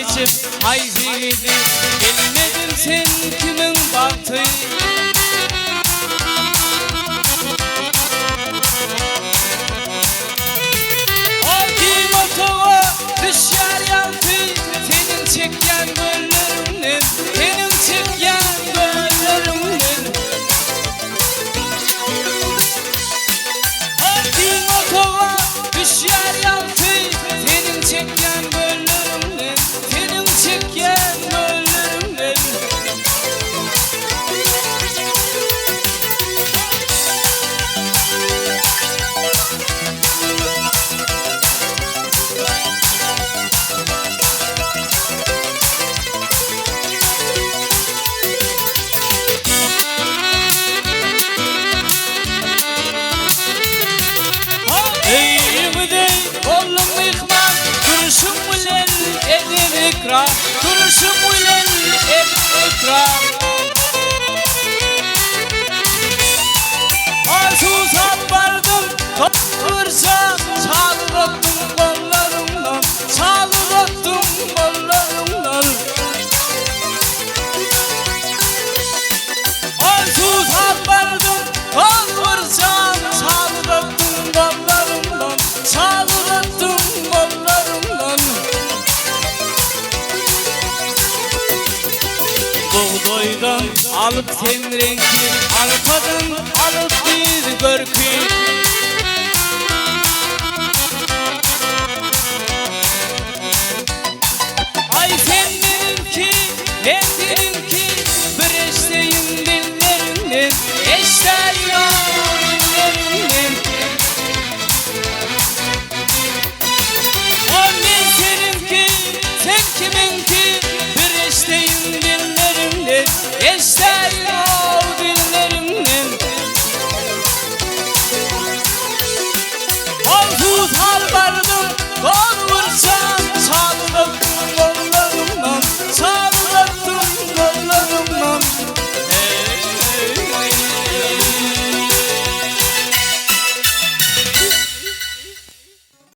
seçip haýsy ýigidi, Bilmedim sen kimiň bagty. O giň otaga düşýär ýagty, Seniň çekýän gölleriňden, Seniň çekýän gölleriňden. O giň otaga düşýär ýagty, Seniň çekýän gölleriňden, Seniň çekýän gölleriňden. Öýüňize boldum myhman, Duruşyň bilen edep-ikram, Duruşyň bilen edep-ikram. Susap bardym, topurja, Çal uzatdym gollaryňdan, Çal uzatdym gollaryňdan. Susap bardym, topurja, Çal uzatdym gollaryňdan, Çal uzatdym gollaryňdan. Bugdaýdan alyp sen reňki, Arpadan.